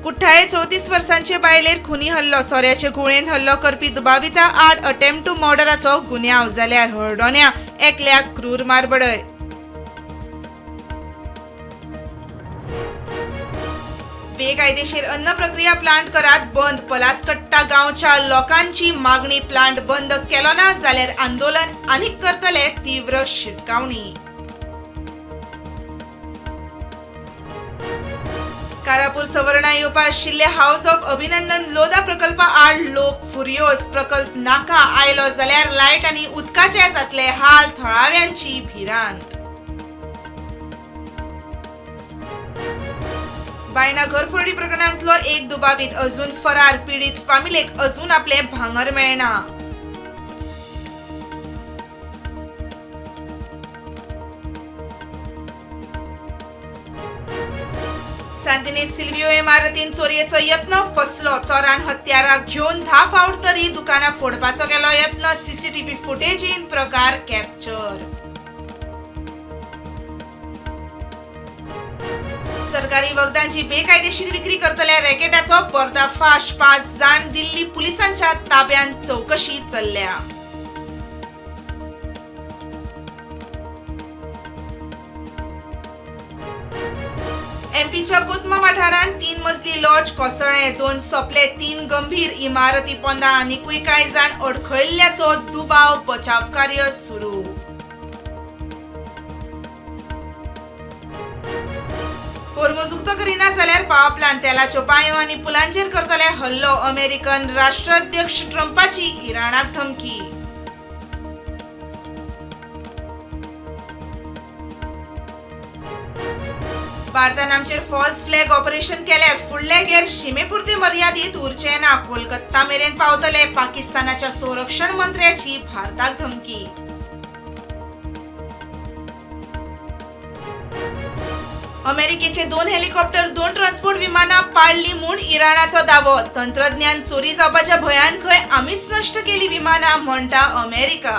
कुठ्ठाळे 34 वर्सांचे बायलेर खुनी हल्लो. सोऱ्याचे घुंवळेन हल्लो करपी दुबाविता आड अटेम्प्ट टू मर्डराचो गुन्यांव. जाल्यार हळदोण्या एकल्याक क्रूर मारबडय. बेकायदेशीर अन्न प्रक्रिया प्लांट करात बंद. पलासकट्टा गांवच्या लोकांची मागणी. प्लांट बंद केलो ना जाल्यार आंदोलन आनीक करतले तीव्र शिटकावणी. कारापूर सवर्णा येवपा आशिल्ले हाऊस ऑफ अभिनंदन लोधा प्रकल्पा आड लोक फुर्योज. प्रकल्प नाका, आयलो जाल्यार लायट आनी उदकाचे जातले हाल. थळाव्यांची भिरांत. बायणा घरफोडी प्रकरणांतलो एक दुबावीत अजून फरार. पीडित फामिलेक अजून आपले भांगर मेळना. सांतिनेज सिल्वियो इमारतीन चोरयेचो यत्न फसलो. चोरान हत्यारां घेवन 10 फावट तरी दुकानां फोडपाचो केलो यत्न. सीसीटीव्ही फुटेजीन प्रकार कॅप्चर. सरकारी वखदांची बेकायदेशीर विक्री करतल्या रॅकेटाचो पर्दाफाश. 5 जाण दिल्ली पुलिसांच्या ताब्यांत, चौकशी चल्ल्या. एमपीच्या कोतमा वाठारांत 3 मजली लॉज कोसळ्ळें. 2 सोंपले, 3 गंभीर. इमारती पोंदा आनिकूय कांय जाण अडखळिल्ल्याचो दुबाव. बचाव कार्य सुरू. होर्मुज उक्तो करिना जाल्यार पावर प्लांट, तेलाच्यो पांयो आनी पुलांचेर करतले हल्लो. अमेरिकन राष्ट्राध्यक्ष ट्रंपाची इराणाक धमकी. भारतान आमचेर फॉल्स फ्लॅग ऑपरेशन केल्यार फुडले गेर शिमेपुरते मर्यादीत उरचे ना, कोलकाता मेरेन पावतले. पाकिस्तानाच्या संरक्षण मंत्र्याची भारताक धमकी. अमेरिकेचे 2 हेलिकॉप्टर, 2 ट्रान्सपोर्ट विमानां पाडली म्हूण इराणाचो दावो. तंत्रज्ञान चोरी जावपाच्या भंयान खंय आमीच नश्ट केली विमानां, म्हणटा अमेरिका.